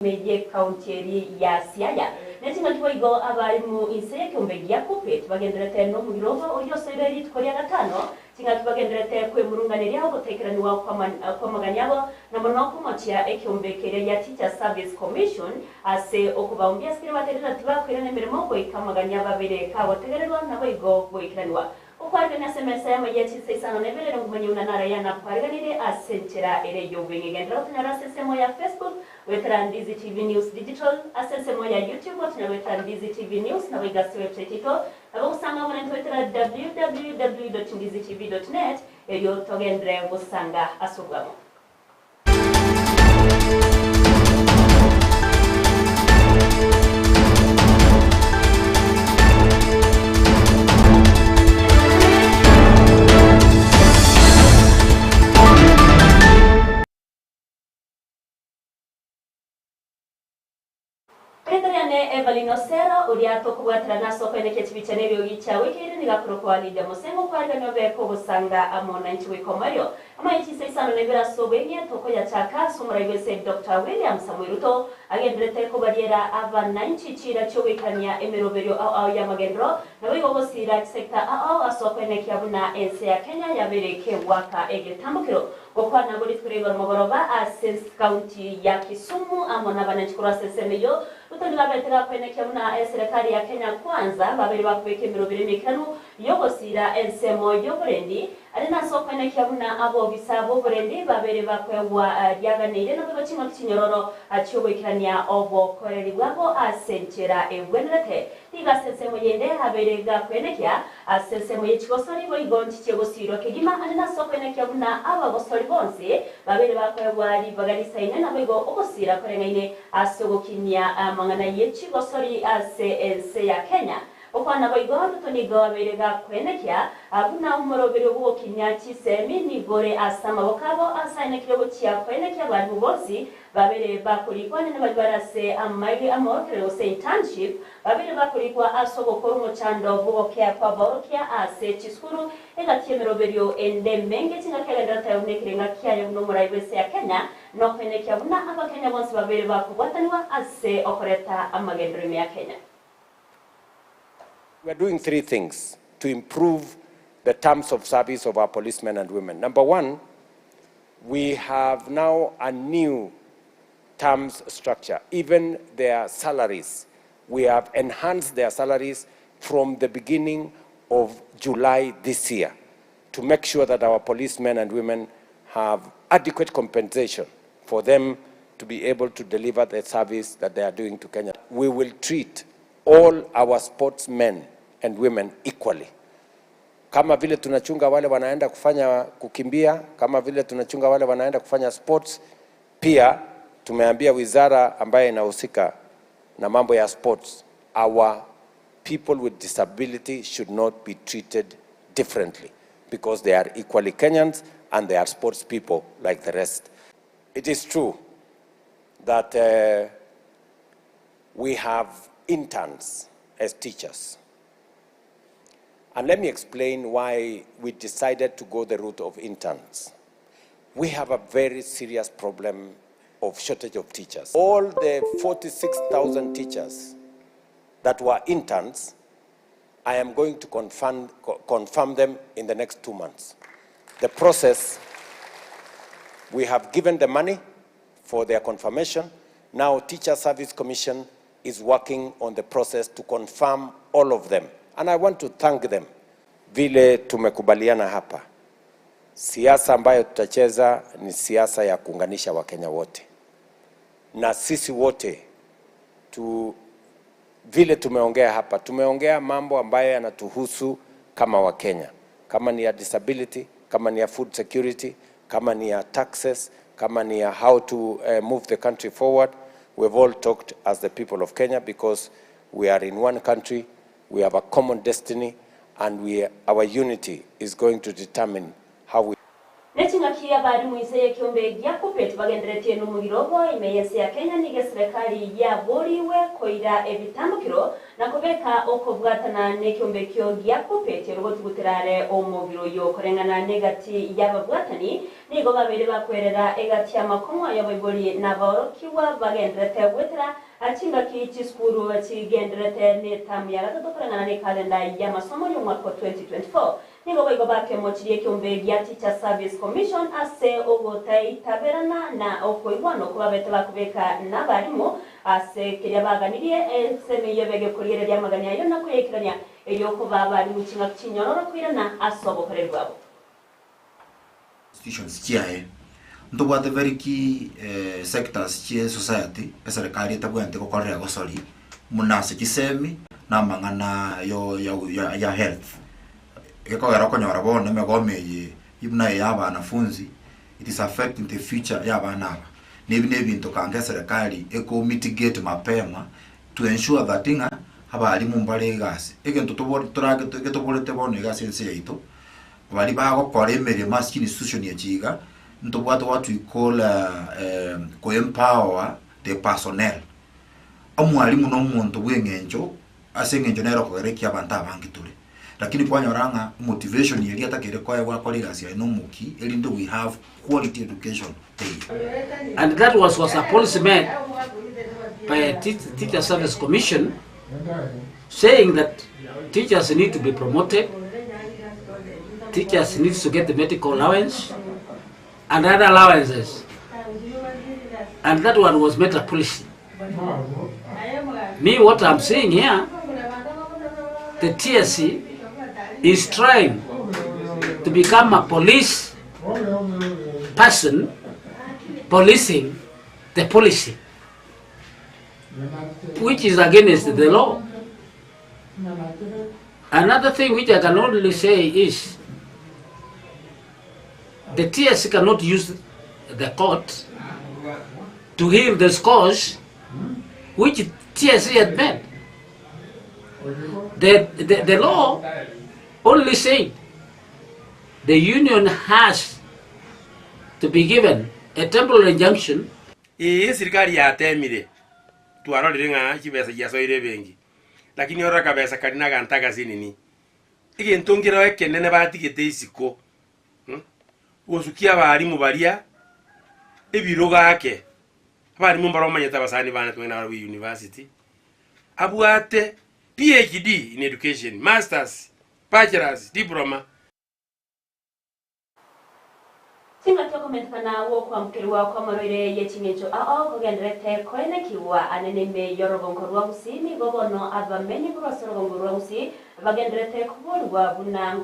Ime y'ekaunti eria ya Siaya. Ne chingaki boigo abarimu inse y'ekeombe gia Kuppet bagenderete nomogiro obo oyio osoire rituko ria gatano, chingaki bagenderete kwemurunganeria ogotaikeranigwa kw'amagani abo, na mono komochia ekeombe keria gia Teachers Service Commission ase okobaumbia ase keria baterera tibakoirana emeremo goika amagani abo abere kagotegererwa naboigo goikeranigwa. Okwarigania ase emesa y'amaiga chinsa isano na ibere nongumanye buna narayana kwariganirie ase enchera ere y'obweng'e. Genderera gotonyora ase ensemo ya Facebook goetera Ndizi TV News Digital, ase ensemo ya YouTube gotonyora goetera Ndizi TV News, naboigo ase website yaito nabo ogosanga amo naintwe goetera www dot ndizitv dot net erio togenderere gosanga ase obwamo. Erieta riane Evelyn Osero, oria tokobwaterana ase okoenekia chibicha na eriogi chia wiki eria nigo akorokwa Lydia Mosengo okwarigania obe kogosanga amo nainche goika omoerio. Amanye chinsa isano na ibere ase obweng'e tokoyachaka ase omorai bw'ense Doctor William Samoei Ruto agenderete kobariera abanainchi chiira chiogoikerania emeroberio ao ao y'amagenderero naboigo gosiira chisector ao ao ase okoenekia buna ense ya Kenya yabeire kegoaka egetambokero Gokwana agwo rituko ria igoro mogoroba ase county ya Kisumu amo nabananchi korwa ase ensemo eyio, Ruto nigo abete gakoenekia buna eserekari ya Kenya Kwanza babeire bakobeka emeroberi emeikeranu yogosiira ensemo yoborendi are nase okoenekia buna abobisa boborendi babeire bakoegwa riaganeire naboigo ching'aki chinyororo chiogoikerania obokoreri bwabo ase enchera egwenerete. Nigo ase ensemo yende abeire gakoenekia Ase ensemo ye chigosori boigo nchichie gosiirwa kegima, ande nase okoenekia buna abagosori bonsi babeire bakoegwa ribaga risaine, naboigo ogosiira koreng'aine ase ogokinyia amang'ana ye chigosori ase ense ya Kenya. Gokwana boigo, Ruto nigo abeire gakoenekia buna omoroberio bw'ogokinyia chisemi nigo ore ase amaboko abo ase aenekire gochia koenekia abarimu bonsi Babere bakorikwa naende baria bare ase amaiga amorokerero gose internship, babere bakorikwa ase ogokora omochando bw'ogokea kw'abaorokia ase chisukuru egati y'emeroberio ende emenge chingaki agenderete buna ekerenga kiaye buna omorai bw'ense ya Kenya na okoenekia buna abakenya bonsi babere bakobwatanigwa ase okoreta amagenderero ime ya Kenya. We are doing three things to improve the terms of service of our policemen and women. Number one, we have now a new terms structure, even their salaries. We have enhanced their salaries from the beginning of July this year to make sure that our policemen and women have adequate compensation for them to be able to deliver the service that they are doing to Kenya. We will treat all our sportsmen and women equally. Kama vile tunachunga wale wanaenda kufanya kukimbia, kama vile tunachunga wale wanaenda kufanya sports, pia tumeambia wizara ambayo inahusika na mambo ya sports, our people with disability should not be treated differently because they are equally Kenyans and they are sports people like the rest. It is true that uh, we have interns as teachers. And let me explain why we decided to go the route of interns. We have a very serious problem of shortage of teachers. All the 46,000 teachers that were interns, I am going to confirm, confirm them in the next two months. The process, we have given the money for their confirmation. Now Teacher Service Commission is working on the process to confirm all of them. And I want to thank them. Vile tumekubaliana hapa, siasa ambayo tutacheza ni siasa ya kuunganisha Wakenya wote, na sisi wote tu, vile tumeongea hapa, tumeongea mambo ambayo yanatuhusu kama Wakenya, kama ni ya disability, kama ni ya food security, kama ni ya taxes, kama ni ya how to uh, move the country forward. We've all talked as the people of Kenya because we are in one country, we have a common destiny, and we, our unity is going to determine how we Ne chingaki abarimu inse y'ekeombe gia Kuppet bagenderetie nomogiro obo ime y'ense ya Kenya nigo eserekari yaborigwe koira ebitambokero na kobeka okobwatana nekeombe ekio gia Kuppet ero gotugutera are omogiro oyo koreng'ana negati y'ababwatani nigo babeire bakwerera egati y'amakong'u ay'abaibori nabaorokigwa bagenderete goetera chingaki chisukuru chigenderete netamu ya gatato koreng'ana nekalenda y'amasomo y'omwaka o 2024. Nigo boigo bakemochirie ekeombe gia Teacher Service Commission ase ogotaitaberana na okoigwana okwo babete bakobeka nabarimu ase keria baganirie ensemo eyio ebe egekorigereria amagani ayio na koyaikerania erio koba abarimu ching'aki chinyororo koirana ase obokoreri bwabo. Institutions chiaye. Ntobwate very key sectors chie society eserekari etabwenereti gokorera egosori buna ase chisemi na amang'ana yo ya ya health. Gekogera okonyora bono emegomo eye buna eye ya abanafunzi it is affecting the future ya abana aba. Na ebi na ebinto kanga eserekari eko mitigate mapema to ensure that ng'a abalimu mbare egasi. Egento tobo torage getoborete bono iga ase ense yaito. Baria bagokora emeremo ase chinstitution echi iga, ntobwate what we call ko empower the personnel. Omwalimu na omonto bw'eng'encho ase eng'encho nere okogera eki abanto abange tore. Lakini kwanyora ng'a motivation eria atakeire koegwa akore egasi yaye na omokia erinde we have quality education teiyo. And that was was a policy made by a Teacher Service Commission saying that teachers need to be promoted, teachers need to get the medical allowance and other allowances. And that one was made a policy. Me, what I'm saying here, the TSC is trying to become a police person policing the policy, which is against the law. Another thing which I can only say is the TSC cannot use the court to heal the scores which TSC had made. The, the, the law only said the union has to be given a temporary injunction. Ee, esirikari yateemire, twarorire ng'a chibesa chiasoire ebenki, lakini orore akabesa karia naganto agasinini. Egento nkereo ekenene batigete isiko, gosukia abalimu baria ebirogo ake. Abalimu mbaro omanyete abasani bane tweng'ina barabwo university, abwate PhD in education, masters, bachelors, diploma. Chingaki okomentekana gw'okwambokerwa kw'amarwaire ye ching'encho ao kogendererete koenekigwa anene ime y'orogongo rwa Gusii, nigo bono abamenyi korwa ase orogongo rwa Gusii bagendererete koborigwa buna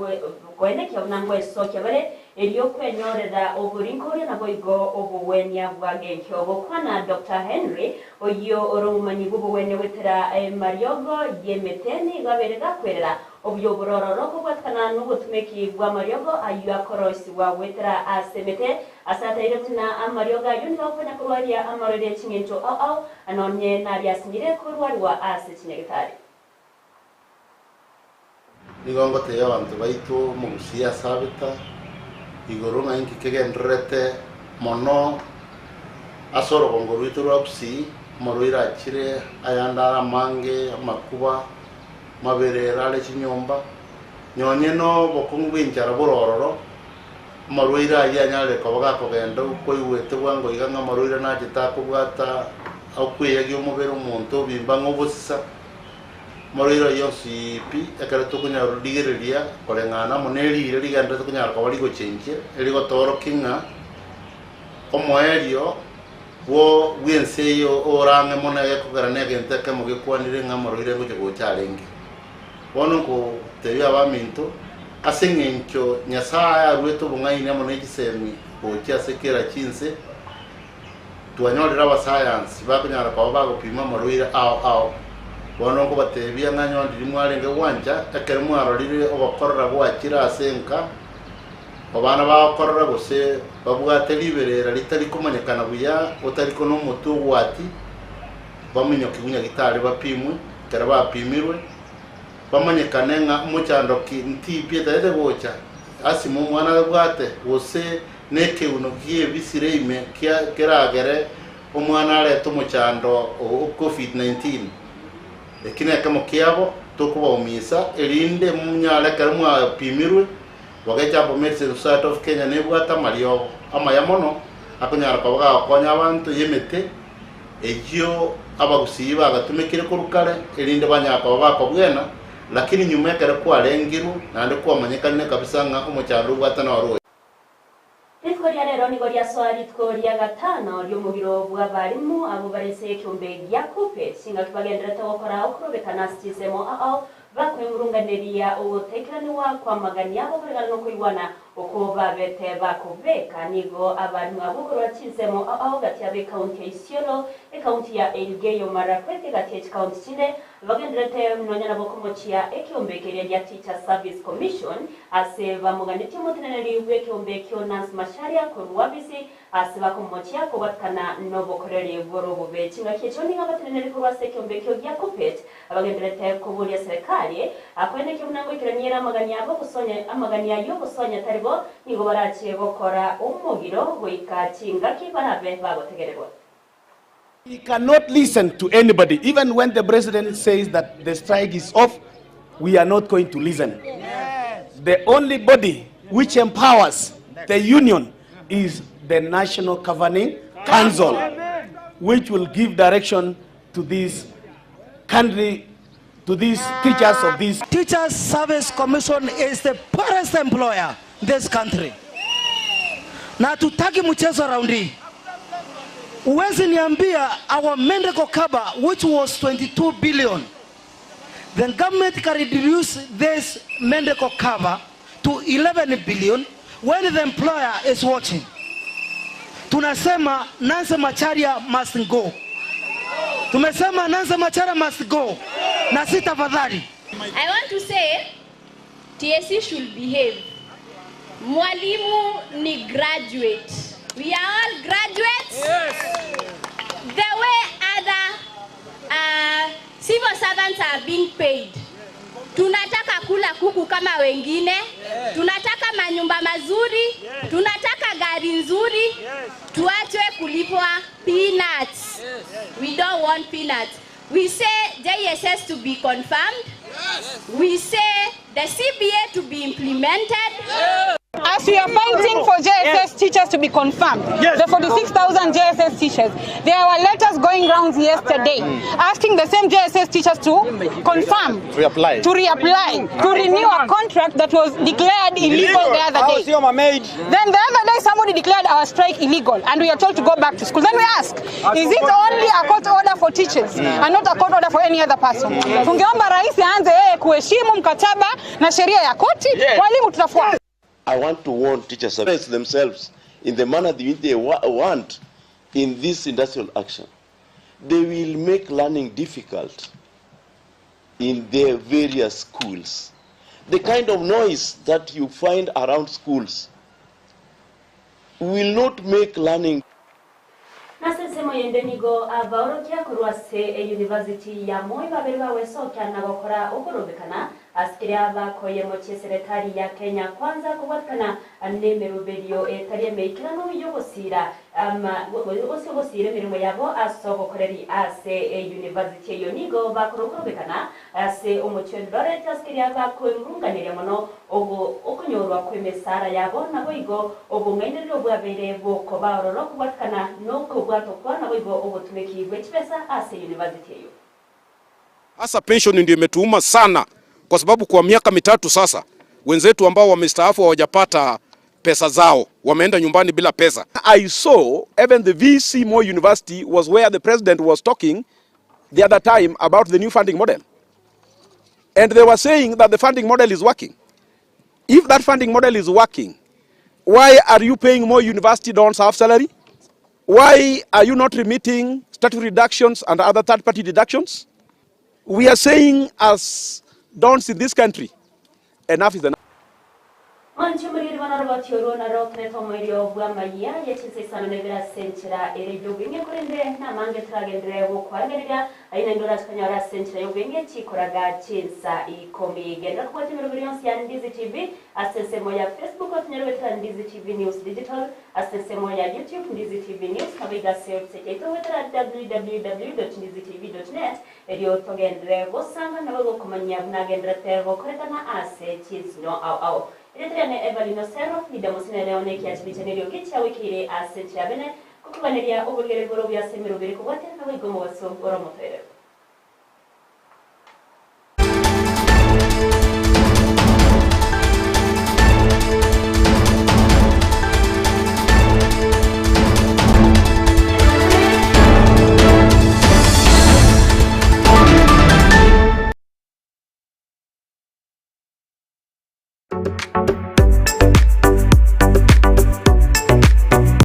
koenekia buna ngoesokia bare erio kwenyorera oboringoria naboigo obogwenia bwa genkio. Gokwana Doctor Henry oyio ore omomanyi bw'obogwenia goetera emariogo y'emete nigo abeire gakwerera Obuya obororo kobwatikana nobotumeki bw'amariogo ayio akoroisigwa goetera ase emete, ase ataire buna amariogo ayio nigo agokonya korwaria amarwaire e ching'encho ao ao, nonye naria asinyire korwarigwa ase chinyagetari. Nigo ngotebia abanto baito omogusii ase Abita igoro ng'a inki kegendererete mono ase orogongo rwaito rwa Gusii, amarwaire achire ayande are amange, amakuba, maberero are chinyomba, nonye nobokong'u bw'enchara bore ororo, amarwaire ayio anyare koba gakogenda okoigwete bwango iga ng'a amarwaire nachete akobwata okweyagia omobere omonto obimba ng'a obosisa, amarwaire ayio onsi pi ekero tokonyara rigereria koreng'ana amo ne riire rigenderete konyara koba rigochenchia, erigotoorokia ng'a omoerio Bwo bw'ense eye ore ang'e mono egekogera negento ekemo gekwanire ng'a amarwaire ngocha gocha arenge. Bono nkotebia abaminto, ase engencho Nyasae aruete obong'aini amo ne chisemi gochia ase kera chinse, twanyorire abasayansi bakonyara koba bagopima amarwaire ao ao. Bono nkobatebia ng'a nyondiria mwarenge gwancha ekero mwarorire ogokorora gwachire ase enka, Abana bagokorora gose babwate riberera ritari komanyekana buya, otari kona omotwe ogwati, baminyokigwe nyagitari bapimwe, ekero bapimirwe, bamanyekane ng'a omochando ki ntipi etagete gocha, asima omwana abwate, gose. na ekeuno ki'ebisire ime kia keragere omwana arete omochando o Covid-19. Eki nekemo kiabo tokobaumisa, erinde monyare ekero mwapimirwe, Bogecha Herbal Medicine Society of Kenya nebwate amariogo amaya mono akonyara koba gagokonya abanto y'emete eyio abagusii bagatumekire korwa kare erinde banyare koba bakobwena, lakini nyuma ekero kwarengirwe naende kwamanyekanire kabisa ng'a omochando obwate noro oyo. Rituko ria rero nigo riasoa rituko ria gatano ri'omogiro bw'abalimu abwo bare inse y'ekeombe gia Kupe, chingaki bagenderete gokora okorobekana ase chinsemo ao bakwemurunganeria ogotaikeranigwa kw'amagani abo koreng'ana nokoigwana okwo babete bakobeka. Nigo abalimu abwo korwa chinsemo ao gati ab'ekaunti ya Isiolo, ekaunti ya Elgeyo Marakwet gati ye chikaunti chinde bagenderete nonya nabo komochia ekeombe keria gia Teachers Service Commission Ase bamoganetie omoteneneri bw'ekeombe ekio Nancy Macharia korwa Wabisi, ase bakomochia kobwatekana nobokoreri bore obobe. Chingaki echio nigo abateneneri korwa ase ekeombe ekio gia Kuppet bagendererete koboria serikali koenekia buna ngoikerania ere amagani abo gosonya amagani ayio gosonya tari bo, nigo barache gokora omogiro goika chingaki barabe bagotegererwa. We cannot listen to anybody even when the president says that the strike is off we are not going to listen. The only body which empowers the union is the National Governing Council which will give direction to this country to these teachers of this Teachers Service Commission is the poorest employer in this country. Na hatutaki mchezo round hii. Huwezi niambia our medical cover which was 22 billion. The government can reduce this medical cover to 11 billion when the employer is watching. Tunasema Nancy Macharia must go. Tumesema Nancy Macharia must go. Na si tafadhali. I want to say TSC should behave. Mwalimu ni graduate. We are all graduates. Yes. The way other civil servants are being paid. Tunataka kula kuku kama wengine. Tunataka manyumba mazuri. Tunataka gari nzuri. Tuachwe kulipwa peanuts. We don't want peanuts. We say JSS to be confirmed. We say the CBA to be implemented. As we are fighting for JSS teachers to be confirmed, the 46,000 JSS teachers, there were letters going round yesterday asking the same JSS teachers to confirm, Reapply. to reapply, to renew a contract that was declared illegal the other day. Then the other day somebody declared our strike illegal and we are told to go back to school. Then we ask, is it only a court order for teachers and not a court order for any other person? Tungeomba rais aanze yeye kuheshimu mkataba na sheria ya koti, walimu tutafuata. I want to warn teachers themselves in the manner they want in this industrial action. They will make learning difficult in their various schools. The kind of noise that you find around schools will not make learning. Nase ensemo yende nigo abaorokia korwa ase eyunivasiti ya Moi babere bagwesokia na gokora okorobekana ase keria bakoyemochia eserekari ya Kenya Kwanza kobwatekana nemeroberio etari emeikeranu yogosira ama gose ogosira emeremo yabo ase obokoreri ase eyunivasiti eyio nigo bakora okorobekana ase omochie o Eldoret ase keria bakoemurunganeria mono ogo okonyorwa kw'emesara yabo naboigo obong'ainereria obwabeire bokoba ororo kobwatekana nokobwatokwa naboigo obotumeki bwe chibesa ase university eyio. Hasa pension ndio imetuuma sana, kwa sababu kwa miaka mitatu sasa wenzetu ambao wamestaafu hawajapata pesa zao, wameenda nyumbani bila pesa. I saw even the VC Moi University was where the president was talking the other time about the new funding model. And they were saying that the funding model is working. If that funding model is working, why are you paying more university dons half salary? Why are you not remitting statutory reductions and other third-party deductions? We are saying as dons in this country, enough is enough. Mwanche omoriri. bono oroboti orwo narokerete omoerio bw'amayia ye chinsa isano na ibere ase enchera ere y'obweng'e, korende namange toragenderere gokoaregereria, ayio naende orache konyora ase enchera y'obweng'e chikoraga chinsa ikomi. Genderera kobwatia emeroberi yonsi ya Ndizi TV ase ensemo ya Facebook, otonyore goetera Ndizi TV News Digital, ase ensemo ya YouTube Ndizi TV News, naboigo ase website yaito goetera www.ndizitv.net, Erio togenderere gosanga naboigo komanyia buna agendererete gokorekana ase chinsinyo ao ao. Erieta riane Evelyn Osero, Lydia Mosinere one ekiachibicha neriogi chiagwikeire ase chiabene, gokobaneria oborigereria bore obuya ase emeroberi kobwatia naboigo omobaso ore omotoereru.